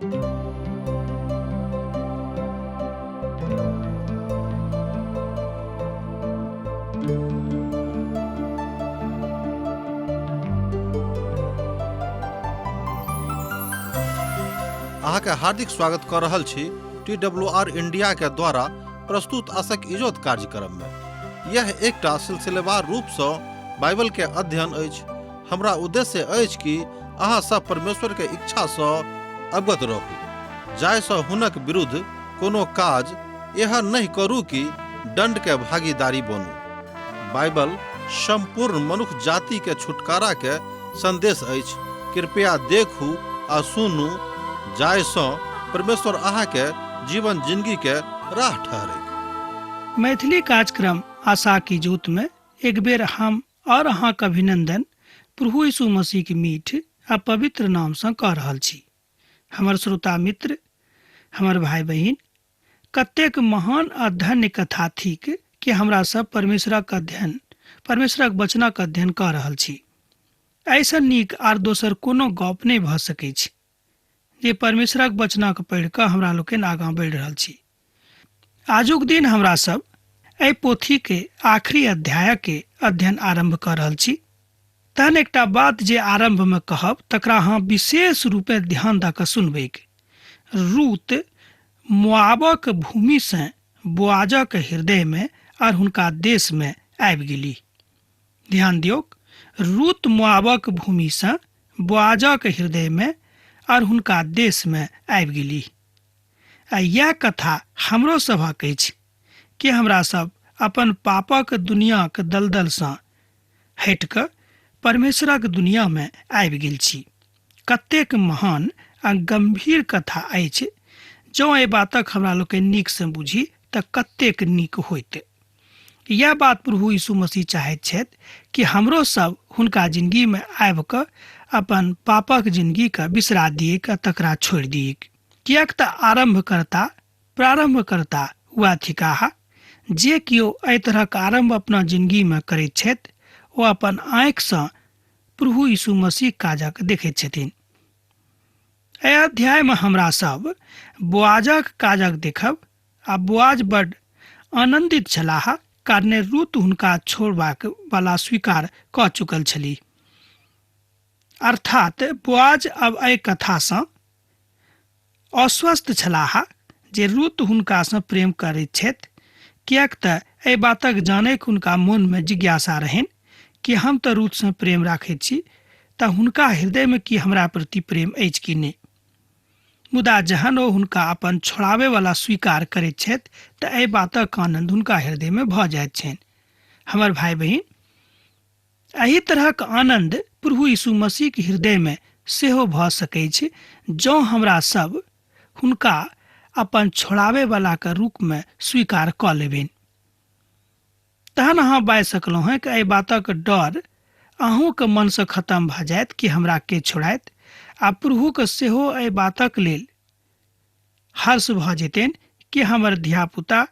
अहाँके हार्दिक स्वागत कऽ रहल छी टी डब्ल्यू आर इंडिया के द्वारा प्रस्तुत आशक इजोत कार्यक्रम में। यह एकटा सिलसिलेवार रूप सँ बाइबल के अध्ययन अछि। हमरा उद्देश्य अछि कि अहाँ सब परमेश्वर के इच्छा सँ अवगत रहू, जाहि सँ हुनक विरुद्ध कोनो काज एहन नहि करू कि दंड के भागीदारी बनू। बाइबल संपूर्ण मनुख जाति के छुटकारा के संदेश अछि। कृपया देखू आ सुनू, जाहि सँ परमेश्वर अहाँ के जीवन जिंदगी के राह ठहरैक। मैथिली कार्यक्रम आशा की जोत में एक बेर हम और अहाँक अभिनंदन प्रभु यीशु मसीह के मीठ आ पवित्र नाम सँ कऽ रहल छी। हमर श्रोता मित्र, हमर भाई बहिन, कतेक महान आ धन्य कथा थिक कि हमरा सब परमेश्वरक अध्ययन, परमेश्वरक वचनक अध्ययन कऽ रहल छी। एहिसँ नीक आर दोसर कोनो गप नहि भऽ सकैछ जे परमेश्वरक वचनक पढ़ि कऽ हमरा लोकनि आगाँ बढ़ि रहल छी। आजुक दिन हमरा सब एहि पोथी के आखिरी अध्याय के अध्ययन आरंभ कऽ रहल छी। तहन एकटा बात जे आरंभ में कहब तकरा अहाँ विशेष रूपे ध्यान दऽ कऽ सुनबैक। रूत मोआबक भूमि से बोआजक हृदय में और हुनका देश में आबि गेली। ध्यान दियौक, रूत मोआबक भूमि से बोआजक हृदय में और हुनका देश में आबि गेली। आ यह कथा हमरो सभक अछि कि हमरा सब अपन पापक दुनियाक दलदल सँ हटि कऽ परमेश्वरक दुनिया में आबि गेल छी। कतेक महान आ गंभीर कथा अछि। जँ एहि बातक हमरा लोकनि नीक सँ बुझी तऽ कतेक नीक होइत। यह बात प्रभु यीशु मसीह चाहैत छथि कि हमरो सब हुनका जिंदगी में आबि कऽ अपन पापक जिंदगी के बिसरा दियैक आ तकरा छोड़ि दियैक। किएक तऽ आरंभकर्ता प्रारंभकर्ता वएह थिकाह। जे केओ एहि तरहक आरंभ अपना जिंदगी में करैत छथि ओ अपन आँखि सँ प्रभु यीशु मसीह काजक देखैत छथिन। एहि अध्याय में हमरा सब बोआजक काजक देखब आ बोआज बड आनंदित छलाह, कारणे रूत हुनका छोड़बाक वाला स्वीकार कऽ चुकल छलीह। अर्थात बोआज अब एहि कथा सँ अस्वस्थ छलाह जे रूत हुनकासँ प्रेम करैत छथि, किएक तऽ एहि बातक जानैक हुनका मोनमे जिज्ञासा रहनि कि हम तऽ रूतसँ प्रेम राखैत छी तऽ हुनका हृदयमे की हमरा प्रति प्रेम अछि कि नहि। मुदा जहन ओ हुनका अपन छोड़ाबैवला स्वीकार करैत छथि तऽ एहि बातक आनन्द हुनका हृदयमे भऽ जाइत छनि। हमर भाय बहिन, एहि तरहक आनन्द प्रभु यीशु मसीहक हृदयमे सेहो भऽ सकैछ जँ हमरा सब हुनका अपन छोड़ाबैवलाक रूपमे स्वीकार कऽ लेबनि। तहन अहाँ बाजि सकलहुँ हेँ कि एहि बातक डर अहूँके मनसँ खतम भऽ जायत कि हमरा के छोड़ायत, आ प्रभुके सेहो एहि बातक लेल हर्ष भऽ जेतनि कि हमर धियापुता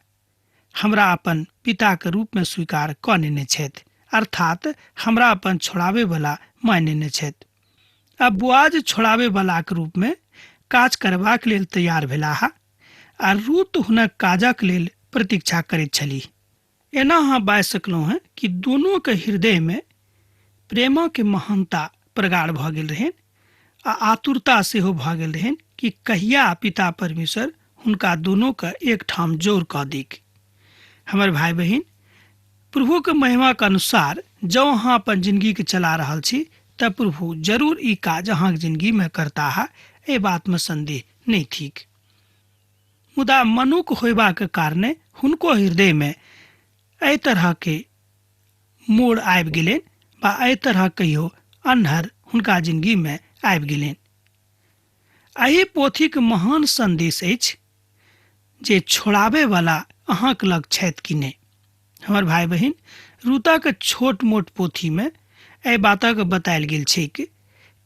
हमरा अपन पिताके रूपमे स्वीकार कऽ नेने छथि, अर्थात हमरा अपन छोड़ाबैवला मानि नेने छथि। आ बोआज छोड़ाबैवलाक रूपमे काज करबाक लेल तैयार भेलाह आ रूत हुनक काजक लेल प्रतीक्षा करैत छलीह। एना अहाँ बाजि सकलहुँ हेँ कि दुनूके हृदयमे प्रेमके महानता प्रगाढ़ भऽ गेल रहनि आ आतुरता सेहो भऽ गेल रहनि कि कहिया पिता परमेश्वर हुनका दुनूके एकठाम जोड़ कऽ दिक। हमर भाय बहिन, प्रभुके महिमाके अनुसार जँ अहाँ अपन जिंदगीके चला रहल छी तऽ प्रभु जरूर ई काज अहाँके जिंदगीमे करताह, एहि बातमे संदेह नहि थिक। मुदा मनुख होयबाक कारणे हुनको हृदयमे एहि तरहके मोड़ आबि गेलनि वा एहि तरह कहियो अन्हर हुनका जिंदगीमे आबि गेलनि। एहि पोथीक महान संदेश अछि जे छोड़ाबैवला अहाँक लग छथि कि नहि। हमर भाय बहिन, रूताक छोट मोट पोथीमे एहि बातक बतायल गेल छैक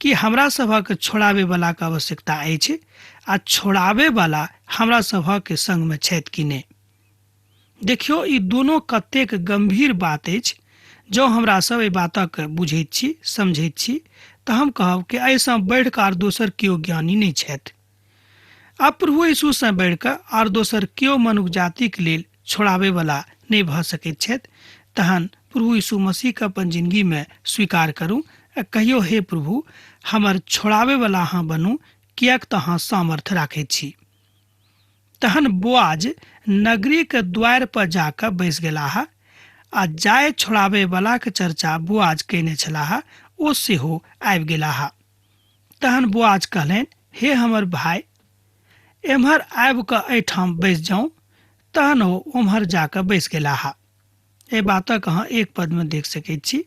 कि हमरा सभक छोड़ाबैवलाक आवश्यकता अछि आ छोड़ाबैवला हमरा सभक संगमे छथि कि नहि। देखियौ, ई दोनो कतेक गंभीर बात अछि। जँ हमरा सब एहि बातक बुझैत छी, समझैत छी, तऽ हम कहब कि एहिसँ बढ़िकऽ आर दोसर केओ ज्ञानी नहि छथि। आब प्रभु यीशुसँ बढ़ि कऽ आर दोसर केओ मनुख जातिक लेल छोड़ाबैवला नहि भऽ सकैत छथि। तहन प्रभु यीशु मसीहके अपन जिंदगीमे स्वीकार करू आ कहियौ, हे प्रभु, हमर छोड़ाबैवला अहाँ बनू, किएक तऽ अहाँ सामर्थ्य राखैत छी। तहन बोआज नगरीके द्वारि पर जाकऽ बैस गेलाह आ जाय छोड़ाबैवलाके चर्चा बोआज कयने छलाह ओ सेहो आबि गेलाह। तहन बोआज कहलनि, हे हमर भाय, एम्हर आबि कऽ एहिठाम बैस जाउ। तहन ओ ओम्हर जाकऽ बैस गेलाह। एहि बातक अहाँ एक पदमे देख सकैत छी।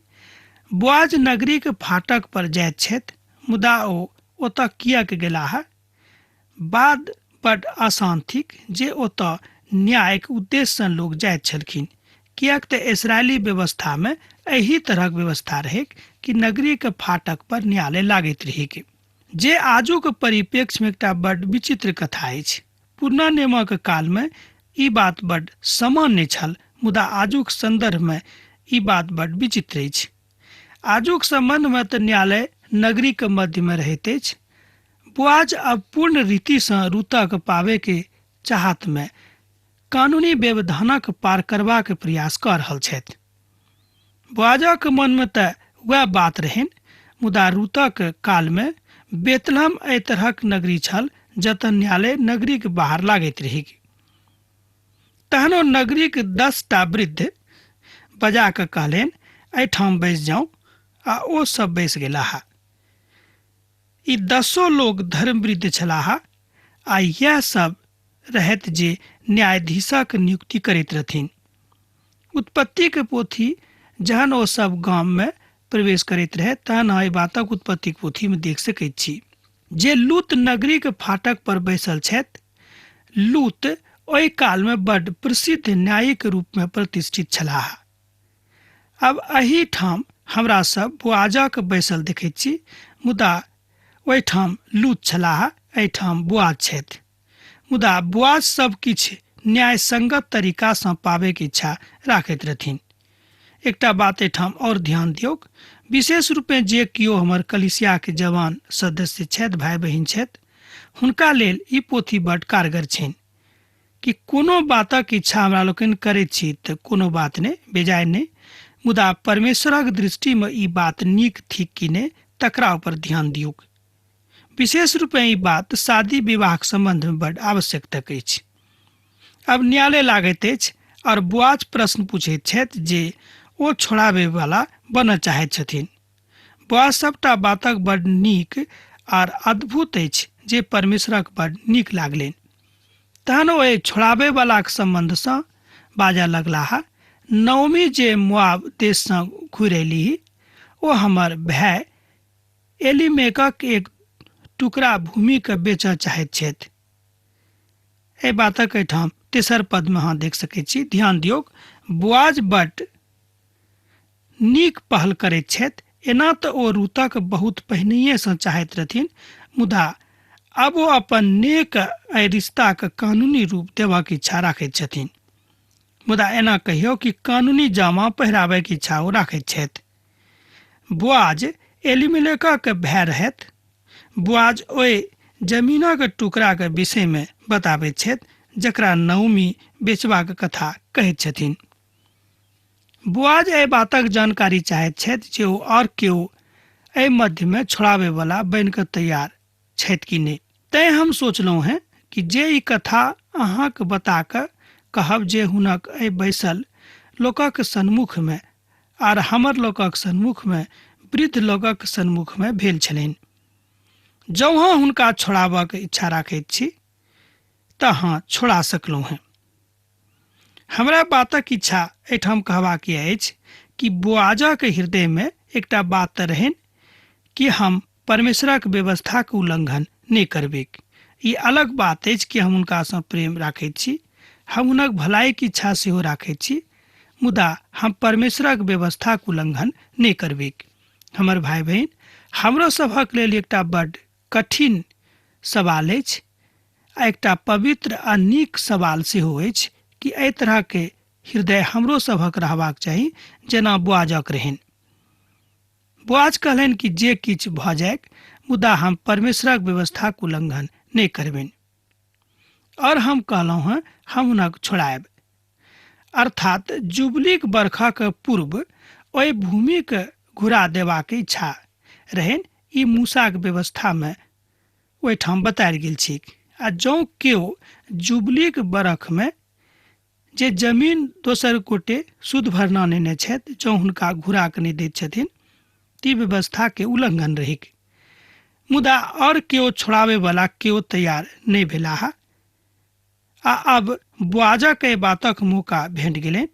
बोआज नगरीके फाटक पर जाइत छथि, मुदा ओ ओतऽ किएक गेलाह? बात बड आसान थिक जे ओतऽ न्यायक उद्देश्यसँ लोक जाइत छलखिन, किएक तऽ इसराइली व्यवस्थामे एहि तरहक व्यवस्था रहैक कि नगरीके फाटक पर न्यायालय लागैत रहैक, जे आजुक परिप्रेक्ष्यमे एकटा बड विचित्र कथा अछि। पुरना नियमक कालमे ई बात बड सामान्य छल, मुदा आजुक सन्दर्भमे ई बात बड विचित्र अछि। आजुक सम्बन्धमे तऽ न्यायालय नगरीके मध्यमे रहैत अछि। बोआज अब पूर्ण रीतिसँ रूतक पाबैके चाहतमे कानूनी व्यवधानक पार करबाक प्रयास कऽ रहल छथि। बोआजक मनमे तऽ वएह बात रहनि, मुदा रूतक कालमे बेतलहम एहि तरहक नगरी छल जतऽ न्यायालय नगरीक बाहर लागैत रहैक। तहन ओ नगरीक 10टा वृद्ध बजा कऽ कहलनि, एहिठाम बैस जाउ, आ ओ सब बैस गेलाह। ई 10 लोक धर्मवृद्ध छलाह आ इएह सब रहैत जे न्यायाधीशक नियुक्ति करैत रहथिन। उत्पत्तिक पोथी जहन ओ सब गाममे प्रवेश करैत रहै तहन अहाँ एहि बातक उत्पत्तिक पोथीमे देख सकैत छी जे लूत नगरीक फाटक पर बैसल छथि। लूत ओहि कालमे बड प्रसिद्ध न्यायिक रूपमे प्रतिष्ठित छलाह। अब एहि ठाम हमरा सब बोआजक बैसल देखैत छी, मुदा ओहिठाम लूत छलाह, एहिठाम बोआज छथि। मुदा बोआज सब किछु न्यायसंगत तरीकासँ पाबैके इच्छा राखैत रहथिन। एकटा बात एहिठाम और ध्यान दियौक, विशेष रूपे जे केओ हमर कलीसियाके जवान सदस्य छथि, भाय बहिन छथि, हुनका लेल ई पोथी बड कारगर छनि कि कोनो बातक इच्छा हमरा लोकनि करैत छी तऽ कोनो बात नहि, बेजाय नहि, मुदा परमेश्वरक दृष्टिमे ई बात नीक थिक कि नहि तकरा ऊपर ध्यान दियौक। विशेष रूपे ई बात शादी विवाहक सम्बन्धमे बड आवश्यक तक अछि। अब न्यायालय लागैत अछि और बोआज प्रश्न पूछैत छथि जे ओ छोड़ाबैवला बनऽ चाहैत छथिन। बोआज सबटा बातक बड नीक आर अद्भुत अछि जे परमेश्वरक बड नीक लागलनि। तहन ओ एहि छोड़ाबैवलाक सम्बन्धसँ बाजऽ लगलाह, नओमी जे मोआब देशसँ घुरि अयलीह ओ हमर भाय एलीमेकक एक टुकड़ा भूमिके बेचऽ चाहैत छथि। एहि बातक एहिठाम तेसर पदमे अहाँ देख सकैत छी। ध्यान दियौक, बोआज बड नीक पहल करैत छथि। एना तऽ ओ रूतक बहुत पहिनहिएसँ चाहैत रहथिन, मुदा आब ओ अपन नेक एहि रिश्ताके कानूनी रूप देबाक इच्छा राखैत छथिन। मुदा एना कहियौ कि कानूनी जामा पहिराबैके इच्छा ओ राखैत छथि। बोआज एलीमेलेकक भाय रहथि। बोआज ओहि जमीनक टुकड़ाक विषयमे बताबैत छथि जकरा नओमी बेचबाक कथा कहैत छथिन। बोआज एहि बातक जानकारी चाहैत छथि जे ओ आओर केओ एहि मध्यमे छोड़ाबैवला बनि कऽ तैयार छथि कि नहि। तैँ हम सोचलहुँ हेँ कि जे ई कथा अहाँक बता कऽ कहब जे हुनक एहि बैसल लोकक सन्मुखमे आर हमर लोकक सन्मुखमे वृद्ध लोकक सन्मुखमे भेल छलनि। जँ अहाँ हुनका छोड़ाबऽके इच्छा राखैत छी तऽ अहाँ छोड़ा सकलहुँ हेँ। हमरा बातक इच्छा एहिठाम कहबाक अछि कि बोआजक हृदयमे एकटा बात तऽ रहनि कि हम परमेश्वरक व्यवस्थाक उल्लंघन नहि करबैक। ई अलग बात अछि कि हम हुनकासँ प्रेम राखैत छी, हम हुनक भलाइक इच्छा सेहो राखैत छी, मुदा हम परमेश्वरक व्यवस्थाक उल्लंघन नहि करबैक। हमर भाय बहिन, हमरो सभक लेल एकटा बड कठिन सवाल अछि आ एकटा पवित्र आ नीक सवाल सेहो अछि कि एहि तरहके हृदय हमरो सभक रहबाक चाही जेना बोआजक रहनि। बोआज कहलनि कि जे किछु भऽ जाइक, मुदा हम परमेश्वरक व्यवस्थाक उल्लंघन नहि करबनि। और हम कहलहुँ हँ, हम हुनक छोड़ायब। अर्थात जुबलीक बरखाक पूर्व ओहि भूमिके घुरा देबाक इच्छा रहनि। ई मूसाक व्यवस्थामे ओहिठाम बतायल गेल छैक। आ जँ केओ जुबलीक बरखमे जे जमीन दोसर गोटे शुद्ध भरना नेने छथि, जँ हुनका घुरा कऽ नहि दैत छथिन तऽ ई व्यवस्थाके उल्लंघन रहैक। मुदा आओर केओ छोड़ाबैवला केओ तैयार नहि भेलाह आ आब बोआजक एहि बातक मौका भेट गेलनि।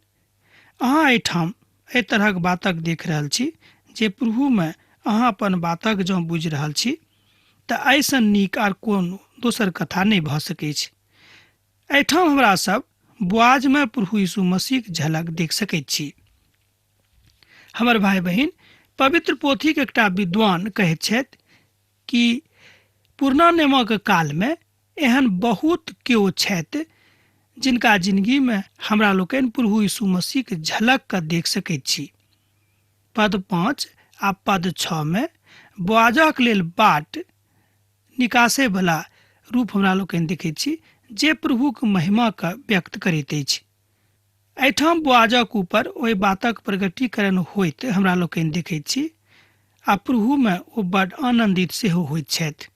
अहाँ एहिठाम एहि तरहक बातक देख रहल छी जे प्रभुमे अहाँ अपन बातक जँ बुझि रहल छी तऽ एहिसँ नीक आर कोनो दोसर कथा नहि भऽ सकैछ। एहिठाम हमरा सब बोआजमे प्रभु यीशु मसीहक झलक देख सकैत छी। हमर भाय बहिन, पवित्र पोथीक एकटा विद्वान कहैत छथि कि पुरना नियमक कालमे एहन बहुत केओ छथि जिनका जिंदगीमे हमरा लोकनि प्रभु यीशु मसीहक झलकके देख सकैत छी। पद 5 आ पद 6 मे बोआजक लेल बाट निकासै वला रूप हमरा लोकनि देखैत छी जे प्रभुक महिमाके व्यक्त करैत अछि। एहिठाम बोआजक ऊपर ओहि बातक प्रगटीकरण होइत हमरा लोकनि देखैत छी आ प्रभुमे ओ बड आनन्दित सेहो होइत छथि।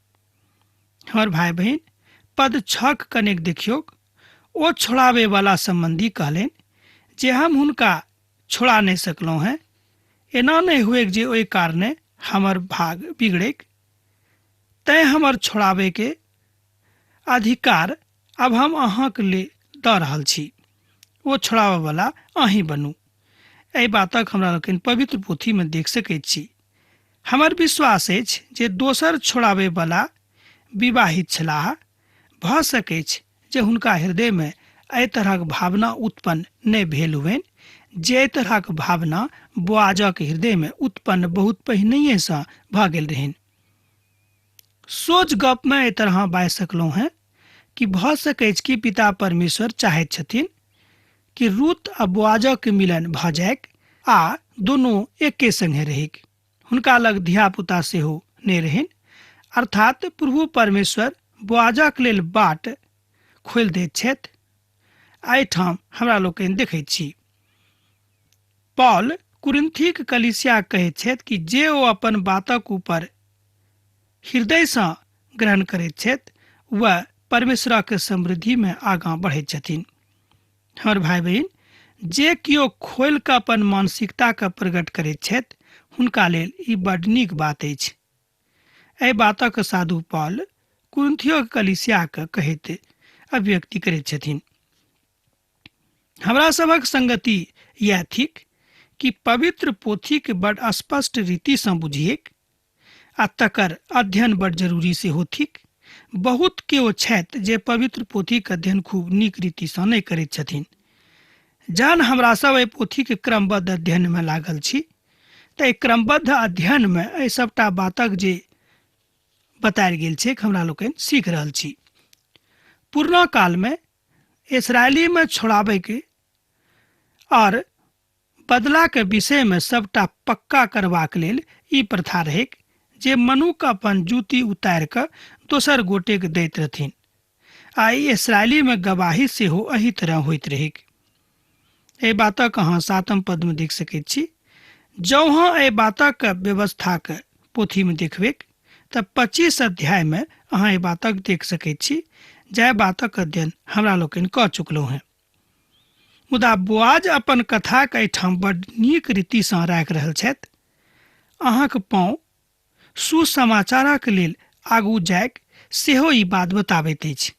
हमर भाय बहिन, पद 6 कनेक देखियौक। ओ छोड़ाबैवला सम्बन्धी कहलनि जे हम हुनका छोड़ा नहि सकलहुँ हेँ, एना नहि हुएक जे ओहि कारणे हमर भाग बिगड़ैक, तैँ हमर छोड़ाबैके अधिकार आब हम अहाँके ले दऽ रहल छी, ओ छोड़ाबैवला अहीँ बनू। एहि बातक हमरा लोकनि पवित्र पोथीमे देख सकैत छी। हमर विश्वास अछि जे दोसर छोड़ाबैवला विवाहित छलाह। भऽ सकैछ जे हुनका हृदयमे एहि तरहक भावना उत्पन्न नहि भेल हुअनि जे एहि तरहक भावना बोआजक हृदयमे उत्पन्न बहुत पहिनहिएसँ भऽ गेल रहनि। सोझ गपमे एहि तरह बाजि सकलहुँ हेँ कि भऽ सकैछ कि पिता परमेश्वर चाहैत छथिन कि रूत आ बोआजक मिलन भऽ जाइक आ दुनू एके संगे रहैक। हुनका लग धियापुता सेहो नहि रहनि। अर्थात प्रभु परमेश्वर बोआजक लेल बाट खोलि दैत छथि। एहिठाम हमरा लोकनि देखैत छी पॉल कुरिन्थीक कलीसिया कहैत छथि कि जे ओ अपन बातक ऊपर हृदयसँ ग्रहण करैत छथि वह परमेश्वरक समृद्धिमे आगाँ बढ़ैत छथिन। हमर भाय बहिन, जे केओ खोलि कऽ अपन मानसिकताके प्रकट करैत छथि हुनका लेल ई बड नीक बात अछि। एहि बातक साधु पॉल कुरिन्थियोक कलीसियाके कहैत अभिव्यक्ति करैत छथिन। हमरा सभक संगति इएह थिक कि पवित्र पोथीके बड स्पष्ट रीतिसँ बुझिएक आ तकर अध्ययन बड जरूरी सेहो थिक। बहुत केओ छथि जे पवित्र पोथीक अध्ययन खूब नीक रीतिसँ नहि करैत छथिन। जहन हमरा सब एहि पोथीके क्रमबद्ध अध्ययनमे लागल छी तऽ एहि क्रमबद्ध अध्ययनमे एहि सबटा बातक जे बतायल गेल छैक हमरा लोकनि सीख रहल छी। पुरना कालमे इसराइलीमे छोड़ाबैके आओर बदलाके विषयमे सबटा पक्का करबाक लेल ई प्रथा रहैक जे मनुख अपन जूती उतारि कऽ दोसर गोटेके दैत रहथिन आ ई इसराइलीमे गवाही सेहो एही तरह होइत रहैक। एहि बातक अहाँ 7 पदमे देख सकैत छी। जँ अहाँ एहि बातक व्यवस्थाक पोथीमे देखबैक तऽ 25 अध्यायमे अहाँ एहि बातक देख सकैत छी, जाहि बातक अध्ययन हमरा लोकनि कऽ चुकलहुँ हेँ। मुदा बोआज अपन कथाक एहिठाम बड नीक रीतिसँ राखि रहल छथि। अहाँक पाँव सुसमाचारक लेल आगू जाइक सेहो ई बात बताबैत अछि।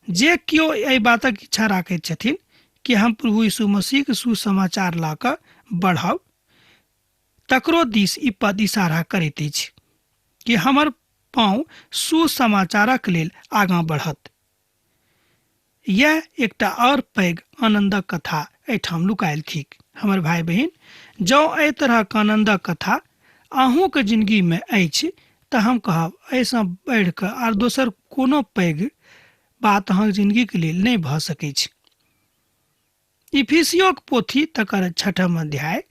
जे केओ एहि बातक इच्छा राखैत छथिन कि हम प्रभु यीशु मसीहक सुसमाचार लऽ कऽ बढ़ब, तकरो दिस ई पद इशारा करैत अछि कि हमर पाँव सुसमाचारक लेल आगाँ बढ़त। यह एकटा और पैघ आनन्दक कथा एहिठाम लुकायल थिक। हमर भाय बहिन, जँ एहि तरहक आनन्दक कथा अहूँके जिंदगीमे अछि तऽ हम कहब एहिसँ बढ़ि कऽ आर दोसर कोनो पैघ बात अहाँके जिंदगीके लेल नहि भऽ सकैछ। इफिसियोक पोथी तकर 6 अध्याय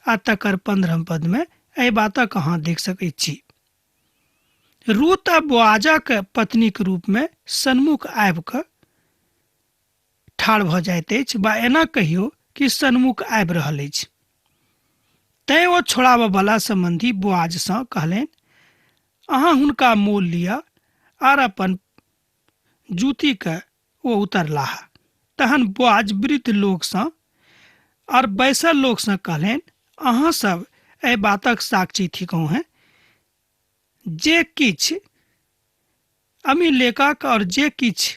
आ तकर 15 पदमे एहि बातक अहाँ देख सकैत छी। रूत आ बोआजक पत्नीक रूपमे सन्मुख आबि कऽ ठाढ़ भऽ जाइत अछि वा एना कहियो कि सन्मुख आबि रहल अछि। तैं ओ छोड़ाबऽ सम्बन्धी बोआजसँ कहलनि, अहाँ हुनका मोल लिअ आर अपन जूतीके ओ उतरलाह। तहन बोआज वृद्ध लोकसँ और बैसल लोकसँ कहलनि, अहाँ सब एहि बातक साक्षी थिकहुँ हैं जे किछु अमीलेकक और जे किछु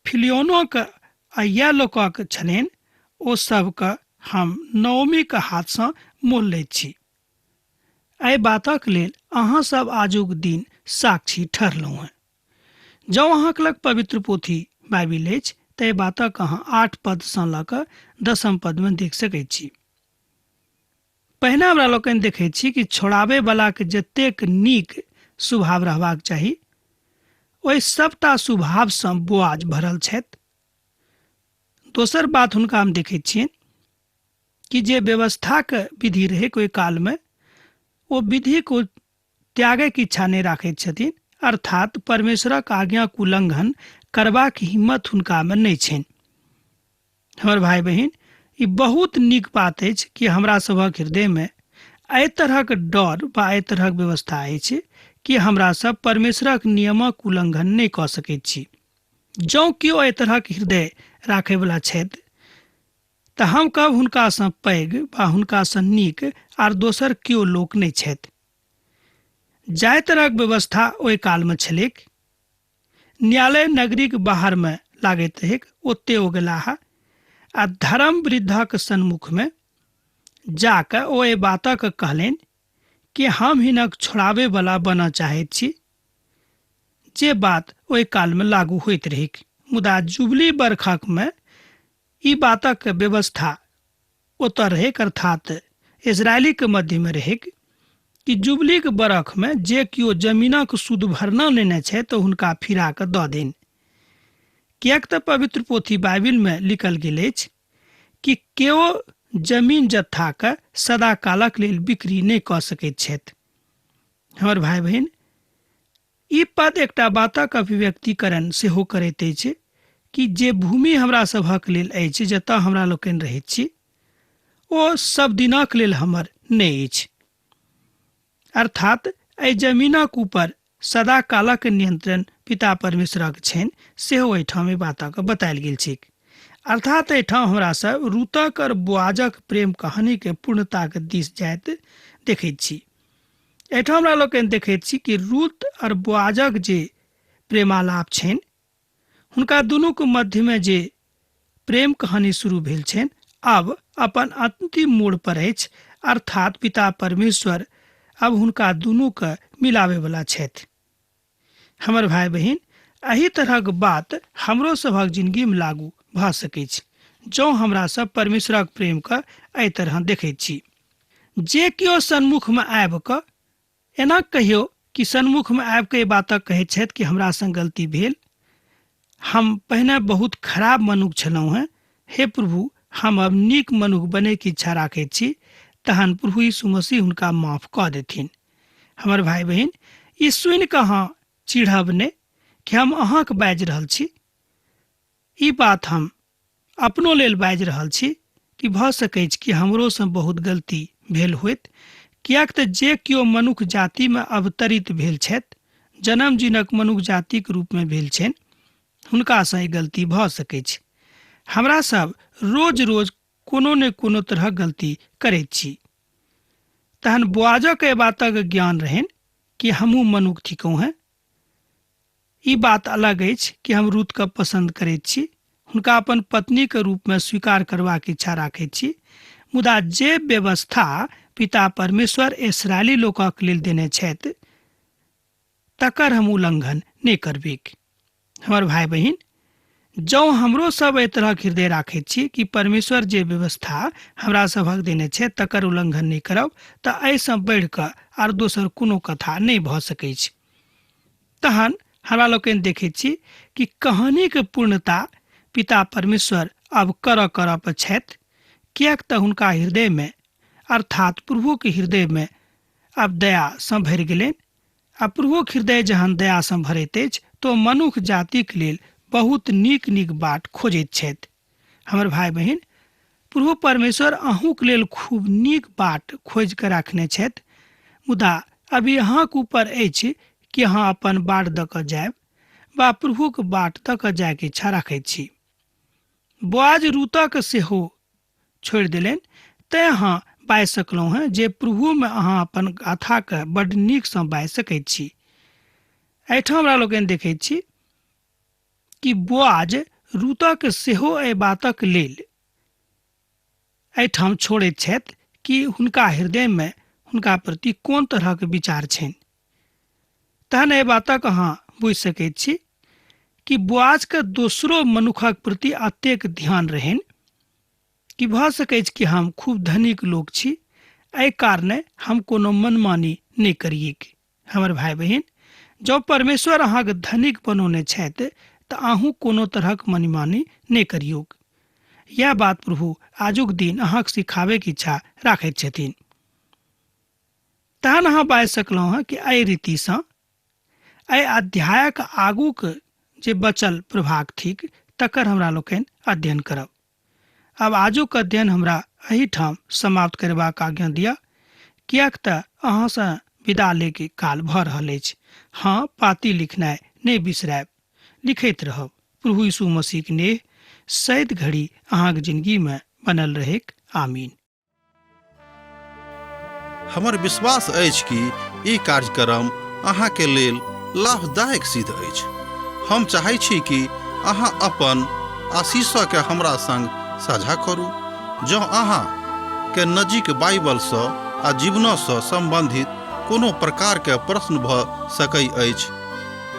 फिलियोनोक आ इएह लोकक छलनि ओ सबके हम नओमीके हाथसँ मोल लैत छी। एहि बातक लेल अहाँ सब आजुक दिन साक्षी ठहरलहुँ हैं। जँ अहाँके लग पवित्र पोथी बाइबिल अछि तऽ एहि बातक अहाँ 8 पदसँ लऽ कऽ 10 पदमे देख सकैत छी। पहिने हमरा लोकनि देखैत छी कि छोड़ाबै बलाके जतेक नीक स्वभाव रहबाक चाही ओहि सबटा स्वभावसँ बोआज भरल छथि। दोसर बात हुनका हम देखैत छियनि कि जे व्यवस्थाके विधि रहै ओहि कालमे ओ विधिके त्यागैके इच्छा नहि राखैत छथिन, अर्थात परमेश्वरक आज्ञाक उल्लंघन करबाक हिम्मत हुनकामे नहि छनि। हमर भाई बहिन, ई बहुत नीक बात अछि कि हमरा सभक हृदयमे एहि तरहक डर वा एहि तरहक व्यवस्था अछि कि हमरा सब परमेश्वरक नियमक उल्लंघन नहि कऽ सकैत छी। जँ केओ एहि तरहक हृदय राखैवला छथि तऽ हम कहब हुनकासँ पैघ वा हुनकासँ नीक आर दोसर केओ लोक नहि छथि। जाहि तरहक व्यवस्था ओहि कालमे छलैक, न्यायालय नगरीक बाहरमे लागैत रहैक, ओते ओ गेलाह आ धर्म वृद्धक सन्मुखमे जाकऽ ओ एहि बातक कहलनि कि हम हिनक छोड़ाबैवला बनऽ चाहैत छी, जे बात ओहि कालमे लागू होइत रहैक। मुदा जुबली बरखकमे ई बातक व्यवस्था ओतऽ रहैक, अर्थात इजरायलीके मध्यमे रहैक कि जुबलीके बरखमे जे केओ जमीनक सूद भरना लेने छै तऽ हुनका फिरा कऽ दऽ देन। किएक तऽ पवित्र पोथी बाइबिलमे लिखल गेल अछि कि केओ जमीन जत्थाके सदाकालक लेल बिक्री नहि कऽ सकैत छथि। हमर भाई बहिन, ई पद एकटा बातक अभिव्यक्तिकरण सेहो करैत अछि कि जे भूमि हमरा सभक लेल अछि, जतऽ हमरा लोकनि रहैत छी, ओ सब दिनक लेल हमर नहि अछि। अर्थात एहि जमीनक ऊपर सदाकालक नियंत्रण पिता परमेश्वरक छनि, सेहो एहिठाम एहि बातक बतायल गेल छैक। अर्थात एहिठाम हमरा सब रूतक और बोआजक प्रेम कहानी के पूर्णताक दिस जाइत देखैत छी। एहिठाम हमरा लोकनि देखैत छी कि रूत और बोआजक जे प्रेमालाप छनि, हुनका दुनूके मध्यमे जे प्रेम कहानी शुरू भेल छनि, आब अपन अंतिम मोड़ पर अछि। अर्थात पिता परमेश्वर अब हुनका दुनूके मिलाबैवला छथि। हमर भाई बहिन, एहि तरहक बात हमरो सभक जिंदगीमे लागू भऽ सकैछ जँ हमरा सब परमेश्वरक प्रेमके एहि तरह देखैत छी। जे केओ सन्मुखमे आबि कऽ एना कहियो कि सन्मुखमे आबि कऽ एहि बातक कहैत छथि कि हमरा संग गलती भेल, हम पहिने बहुत खराब मनुख छलहुँ हेँ, हे प्रभु हम अब नीक मनुख बनैके इच्छा राखैत छी, तहन प्रभु यीशु मसीह हुनका माफ कऽ देथिन। हमर भाई बहिन, ई सुनि कऽ अहाँ चिढ़ब नहि कि हम अहाँके बाजि रहल छी। ई बात हम अपनो लेल बाजि रहल छी कि भऽ सकैछ कि हमरोसँ बहुत गलती भेल होइत, किएक तऽ जे केओ मनुख जातिमे अवतरित भेल छथि, जन्म जिनक मनुख जातिक रूपमे भेल छनि, हुनकासँ ई गलती भऽ सकैछ। हमरा सब रोज रोज कोनो ने कोनो तरहक गलती करैत छी। तहन बोआजक एहि बातक ज्ञान रहनि कि हमहूँ मनुख थिकहुँ हेँ। ई बात अलग अछि कि हम रूतके पसन्द करैत छी, हुनका अपन पत्नीके रूपमे स्वीकार करबाक इच्छा राखैत छी, मुदा जे व्यवस्था पिता परमेश्वर इसराइली लोकक लेल देने छथि तकर हम उल्लंघन नहि करबैक। हमर भाई बहिन, जँ हमरो सब एहि तरहक हृदय राखैत छी कि परमेश्वर जे व्यवस्था हमरा सभक देने छै तकर उल्लंघन नहि करब, तऽ एहिसँ बढ़ि कऽ आर दोसर कोनो कथा नहि भऽ सकैछ। तहन हमरा लोकनि देखैत छी कि कहानीके पूर्णता पिता परमेश्वर अब करऽ करऽ पर छथि, किएक तऽ हुनका हृदयमे अर्थात प्रभुके हृदयमे अब दयासँ भरि गेलनि। आ प्रभुक हृदय जहन दयासँ भरैत अछि तो मनुख जातिक लेल बहुत नीक नीक बाट खोजैत छथि। हमर भाय बहिन, प्रभु परमेश्वर अहूँक लेल खूब नीक बाट खोजि कऽ राखने छथि, मुदा अभी अहाँक ऊपर अछि कि अहाँ अपन बाट दऽ कऽ जायब वा प्रभुक बाट दऽ कऽ जायके इच्छा राखैत छी। बोआज रूतक सेहो छोड़ि देलनि, तेँ अहाँ बाजि सकलहुँ हेँ जे प्रभुमे अहाँ अपन गाथाकेँ बड्ड नीकसँ बाजि सकैत छी। एहिठाम हमरा लोकनि देखैत छी कि बोआज रूतक सेहो एहि बातक लेल एहिठाम छोड़ैत छथि कि हुनका हृदयमे हुनका प्रति कोन तरहक विचार छनि। तहन एहि बातक अहाँ बुझि सकैत छी कि बोआजके दोसरो मनुखक प्रति अतेक ध्यान रहनि कि भऽ सकैछ कि हम खूब धनिक लोक छी, एहि कारणे हम कोनो मनमानी नहि करिऐक। हमर भाय बहिन, जँ परमेश्वर अहाँके धनिक बनौने छथि तऽ अहूँ कोनो तरहक मनमानी नहि करियौक। यैह बात प्रभु आजुक दिन अहाँक सिखाबैके इच्छा राखैत छथिन। तहन अहाँ बाजि सकलहुँ हँ कि एहि रीतिसँ एहि अध्यायक आगूक जे बचल प्रभाग थिक तकर हमरा लोकनि अध्ययन करब। आब आजुक अध्ययन हमरा एहिठाम समाप्त करबाक आज्ञा दिअ, किएक तऽ अहाँसँ विदा लैके काल भऽ रहल अछि। हँ, पाती लिखनाइ नहि बिसरायब, लिखैत रहब। प्रभु यीशु मसीहक नेह सैद घड़ी अहाँक जिनगीमे बनल रहैक। आमीन। हमर विश्वास अछि कि ई कार्यक्रम अहाँके लेल लाभदायक सिद्ध अछि। हम चाहै छी कि अहाँ अपन आशीषके हमरा संग साझा करू। जँ अहाँ के नजीक बाइबलसँ आ जीवनसँ सम्बन्धित कोनो प्रकारके प्रश्न भऽ सकै अछि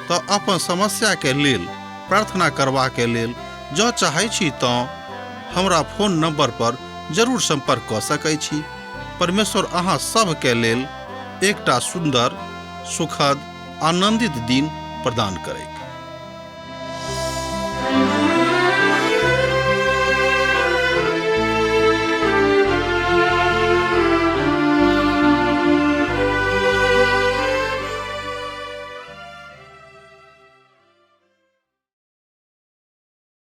तऽ अपन समस्याके लेल प्रार्थना करबाके लेल जँ चाहै छी तँ हमरा फोन नंबर पर जरूर संपर्क कऽ सकै छी। परमेश्वर अहाँ सभके लेल एकटा सुन्दर, सुखद, आनंदित दिन प्रदान करैक।